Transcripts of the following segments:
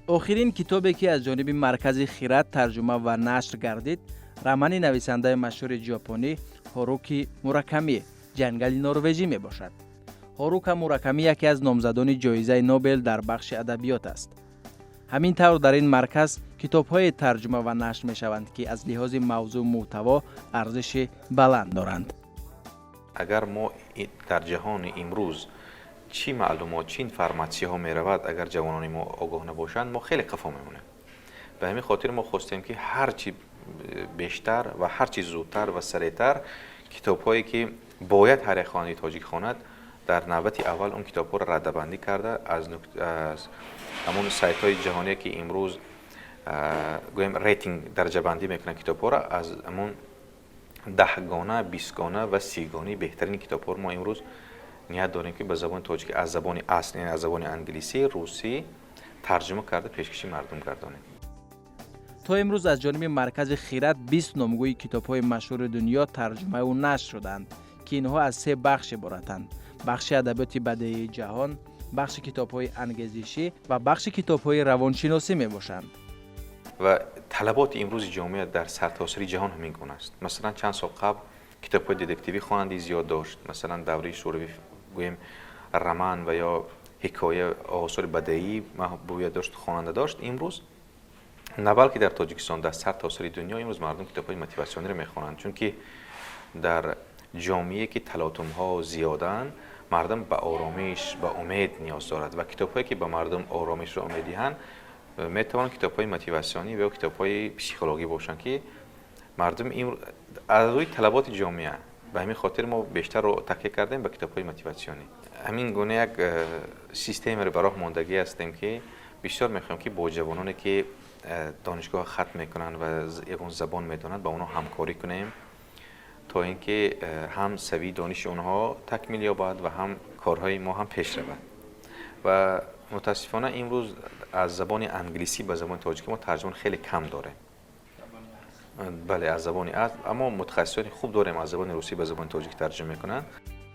Охирин китобе, ки аз ҷониби Маркази Хирад тарҷума ва нашр гардид, романи нависандаи машҳури ҷопонӣ Ҳоруки Муракамӣ «Ҷангали норвежӣ» мебошад. Ҳорука Муракамӣ яке аз номзадони ҷоизаи Нобел дар бахши адабиёт аст. Ҳамин тавр, дар ин марказ китобҳое тарҷума ва нашр мешаванд, ки аз лиҳози мавзӯъ, муҳтаво арзиши баланд доранд. Агар мо дар ҷаҳони имрӯз чӣ маълумот, чӣ информатсияҳо меравад, агар ҷавонони мо огоҳ набошанд, мо хеле қафо мемонем. Ба ҳамин хотир мо хостем, ки ҳарчи бештар ва ҳарчи зудтар ва сареътар китобҳое, ки бояд ҳар як хонандаи тоҷик хонад, дар навбати аввал он китобҳоро радабандӣ карда, аз ҳамон сайтҳои ҷаҳоние, ки имрӯз, гӯем, рейтинг, дараҷабандӣ мекунанд китобҳоро, аз ҳамон 10гона, 20гона ва 30гонаи беҳтарини китобҳоро мо имрӯз ният дорем, ки ба забони тоҷикӣ аз забони асл, яъне аз забони англисӣ, русӣ тарҷума карда, пешкаши мардум гардонем. То имрӯз аз ҷониби Маркази Хирад 20 номгӯи китобҳои машҳури дунё тарҷумаву нашр шуданд, ки инҳо аз се бахш иборатанд: бахши адабиёти бадеии ҷаҳон, бахши китобҳои ангезишӣ ва бахши китобҳои равоншиносӣ мебошанд. Ва талаботи имрӯзи ҷомеа дар сартосари ҷаҳон ҳамин гуна аст. Масалан, чанд сол қабл китобҳои детективӣ хонандаи зиёд дошт, масалан, давраи шӯравӣ, гӯем, роман ва ё ҳикоя, осори бадеӣ маҳбубият дошт, хонанда дошт. Имрӯз на балки дар Тоҷикистон, дар сартосари дунё имрӯз мардум китобҳои мотиватсиониро мехонанд, чунки дар ҷомеае, ки талотумҳо зиёданд, мардум ба оромиш, ба умед ниёз дорад ва китобҳое, ки ба мардум оромишро умед диҳанд, метавонанд китобҳои мотиватсионӣ ва ё китобҳои психологӣ бошанд, ки мардум аз рӯи талаботи ҷомеа. Ба ҳамин хотир мо бештарро такя кардем ба китобҳои мотиватсионӣ. Ҳамин гуна як системаро ба роҳ мондагӣ ҳастем, ки бисёр мехоҳем, ки бо ҷавононе, ки донишгоҳ хатм мекунанд ва ягон забон медонанд, ба онҳо ҳамкорӣ кунем, то ин ки ҳам савияи дониши онҳо такмил ёбад ва ҳам корҳои мо ҳам пеш равад. Ва мутаассифона имрӯз аз забони англисӣ ба забони тоҷикӣ мо тарҷумон хеле кам дорем. Бале, аз забони асл, аммо мутахассисони хуб дорем, аз забони русӣ ба забони тоҷикӣ тарҷума мекунанд.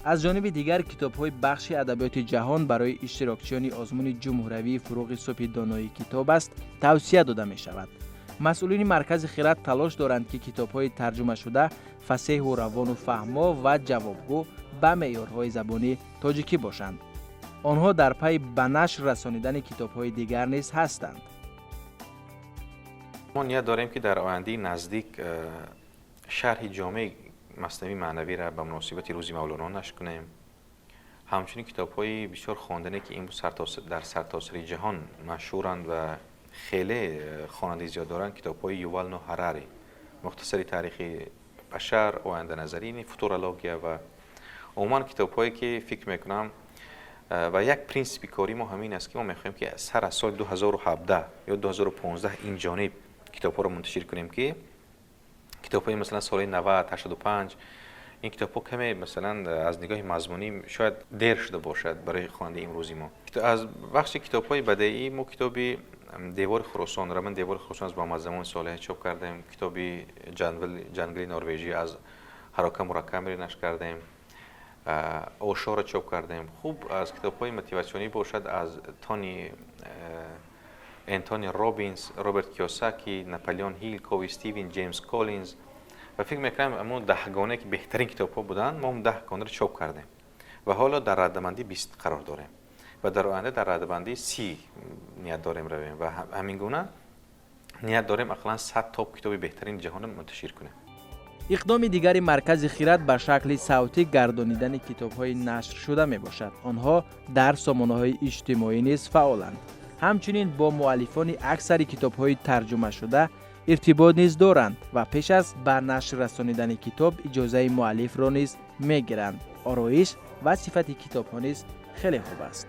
Аз ҷониби дигар, китобҳои бахши адабиёти ҷаҳон барои иштирокчиёни озмуни ҷумҳуравии «Фуруғи субҳи доноӣ китоб аст» тавсия дода мешавад. Масъулини Маркази Хирад талош доранд, ки китобҳои тарҷумашуда фасеҳу равону фаҳмо ва ҷавобгӯ ба меъёрҳои забони тоҷикӣ бошанд. Онҳо дар пайи ба нашр расонидани китобҳои дигар низ ҳастанд. Мо ният дорем, ки дар ояндаи наздик шарҳи ҷомеи Маснавии маънавиро ба муносибати рӯзи Мавлоно нашр кунем. Ҳамчунин китобҳои бисёр хондане, ки имрӯз дар сартосари ҷаҳон машҳуранд ва хеле хонандаи зиёд доранд, китобҳои Ювал Ноҳ Ҳарари «Мухтасари таърихи башар», оянданазарӣ, футурология ва умуман китобҳое, ки фикр мекунам. Ва як принсипи кории мо ҳамин аст, ки мо мехоҳем, ки сар аз соли 2017 ё 2015 ин ҷониб китобҳоро мунташир кунем, ки китобҳои, масалан, соли 90, 85, ин китобҳо каме, масалан, аз нигоҳи мазмунӣ шояд дер шуда бошад барои хонандаи имрӯзи мо. Аз бахши китобҳои бадеӣ мо китоби «Девори Хуросон», романи «Девори Хуросон» аз Муҳаммадзамони Солеҳ чоп кардем, китоби «Ҷангали норвежӣ» аз Ҳарока Муракамиро нашр кардем, Ошоро чоп кардем. Хуб, аз китобҳои мотиватсионӣ бошад, аз Тони Энтони Робинс, Роберт Киёсаки, Наполеон Ҳил, Кови Стивен, Ҷеймс Коллинз. Ва фикр мекунам, ҳамон 10гонае, ки беҳтарин китобҳо буданд, мо 10гонаро чоп кардем ва ҳоло дар радабандии 20 қарор дорем ва дар оянда дар радабандии 30 ният дорем равем ва ҳамин гуна ният дорем ақаллан 100 топ китоби беҳтарини ҷаҳонро мунташир кунем. Иқдоми дигари Маркази Хирад ба шакли савтӣ гардонидани китобҳои нашршуда мебошад. Онҳо дар сомонаҳои иҷтимоӣ низ фаъоланд. Ҳамчунин бо муаллифони аксари китобҳои тарҷумашуда иртибот низ доранд ва пеш аз ба нашр расонидани китоб иҷозаи муаллифро низ мегиранд. Ороиш ва сифати китобҳо низ хеле хуб аст.